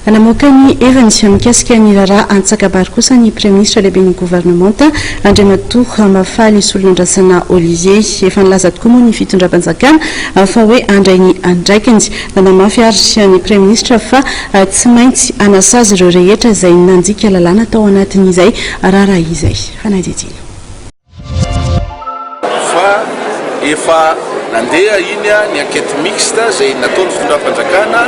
Namoaka ny heviny mikasika ny raharaha Antsakabary kosa ny Praiminisitra lehiben'ny governemanta, Andriamatoa Mahafaly Solonandrasana Olivier. Efa nilaza tokoa moa ny fitondram-panjakana fa hoe handray ny andraikiny. Nanamafy ary ny Praiminisitra fa tsy maintsy hanasazy ireo rehetra izay nandika lalàna tao anatin'izay raharaha izay. Fanadihadiana. Fa efa nandeha iny ny enquête mixte izay nataon'ny fitondram-panjakana,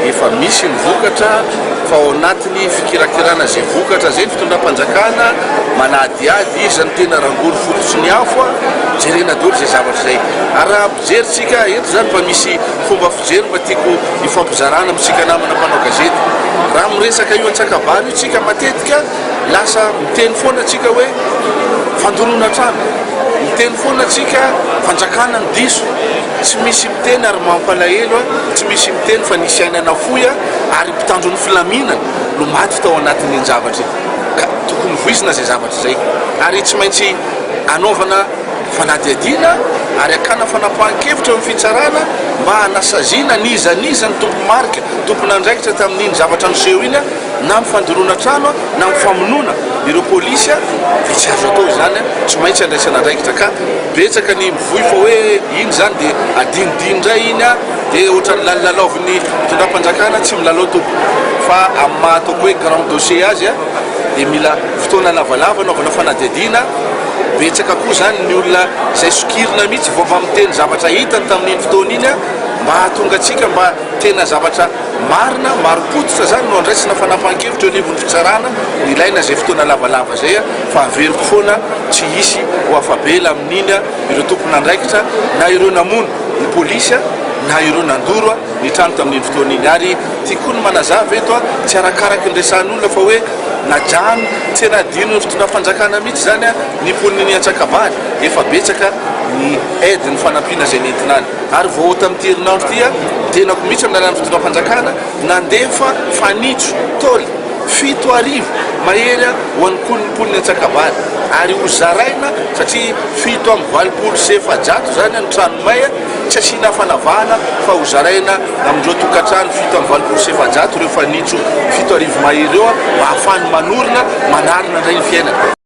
efa misy ny vokatra fa ao anatin'ny fikirakirana izay vokatra izay ny fitondram-panjakana manadihady iza no tena rangory fototry ny afo, jerena daholo izay zavatra izay. Ary raha mijery tsika eto izany fa misy fomba fijery mba tiako hifampizarana amintsika namana mpanao gazety. Raha miresaka io Antsakabary io tsika matetika, Lasa miteny foana tsika hoe fandoroana trano, miteny foana tsika fanjakana no diso, tsy misy miteny ary mampalahelo a, tsy misy miteny fa nisy aina nafoy a, ary mpitandro ny filaminana no maty tao anatin'iny zavatra iny, ka tokony voizina izay zavatra izay, ary tsy maintsy anaovana fanadihadiana ary akana fanapahan-kevitra eo amin'ny fitsarana mba hanasaziana n'iza n'iza ny tompo-marika, tompon'andraikitra tamin'iny zavatra niseho iny a. na amin'ny fandoroana trano na amin'ny famonoana ireo polisy dia tsy azo atao izany, tsy maintsy andraisana andraikitra ka betsaka ny mivoy fa hoe iny izany dia adinodino indray iny dia ohatran'ny lalilalaovin'ny fitondram-panjakana, tsy milalao tompoko fa amin'ny maha ataoko hoe grand dossier azy dia mila fotoana lavalava anaovana fanadihadiana, betsaka koa izany ny olona izay sokirina mihitsy vao mba miteny zavatra hitany tamin'iny fotoana iny mba hahatonga antsika mba tena zavatra Marina, marim-pototra izany no andraisana fanapahan-kevitra eo anivon'ny fitsarana, ilaina izay fotoana lavalava izay fa averiko foana tsy hisy ho afa-bela amin'iny ireo tompon'andraikitra na ireo namono ny polisy na ireo nandoro ny trano tamin'iny fotoana iny ary tiako koa ny manazava eto tsy arakaraky ny resahan'olona fa hoe najano tsy nadinon'ny fitondram-panjakana mihitsy izany ny mponin'ny Antsakabary, efa betsaka ny aide ny fanampiana izay nentina any. Ary vao tamin'ity herinandro ity aho, tenako mihitsy amin'ny alalan'ny fitondram-panjakana, nandefa fanitso, tôle, 7000 mahery ho an'ny mponin'ny mponin'i Antsakabary. Ary ho zaraina, satria 487 izany ny trano may, tsy asiana fanavahana fa ho zaraina amin'ireo tokantrano 487 ireo fanitso 7000 mahery ireo mba hahafahany manorina, manarina indray ny fiainany.